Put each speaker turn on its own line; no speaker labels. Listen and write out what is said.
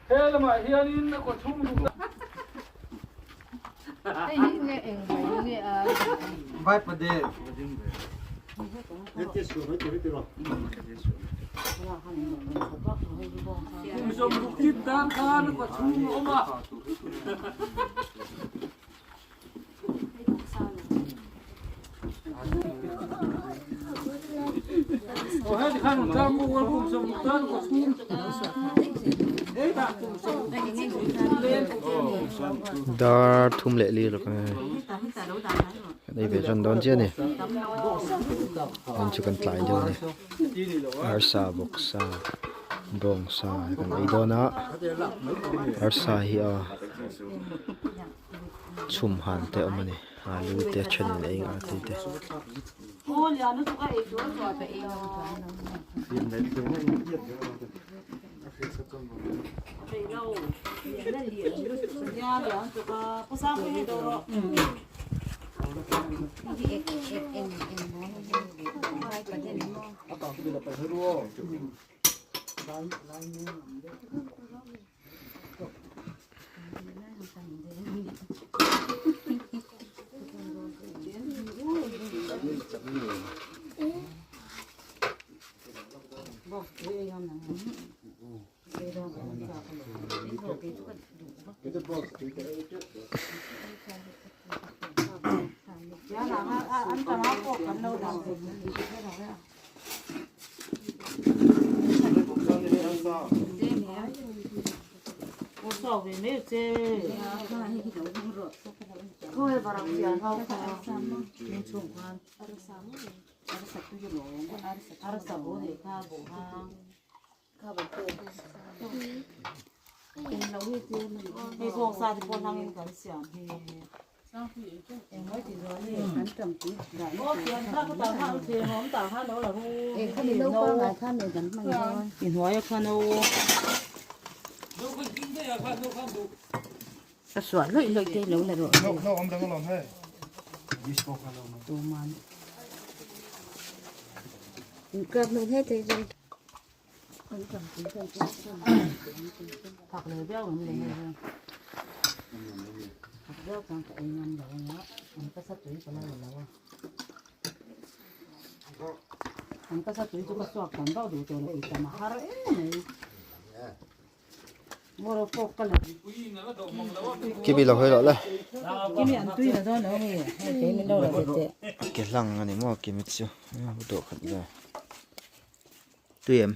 He lamah hianin a kawchhung duh Kum 60 kip tan khan a kawchhung a awm a.
Dar thum leh li lawk a kan ei ve tan dawn chiah a ni heng chu kan tlai dawn a ni arsa bawksa bawngsa kan ei dawn a arsa hi a. Chhum han te a awm a ni alu te thenin ei a tui te. Kimi lo hawi loh le ke hlang a ni maw kimi chu dawhkhat vel tui em.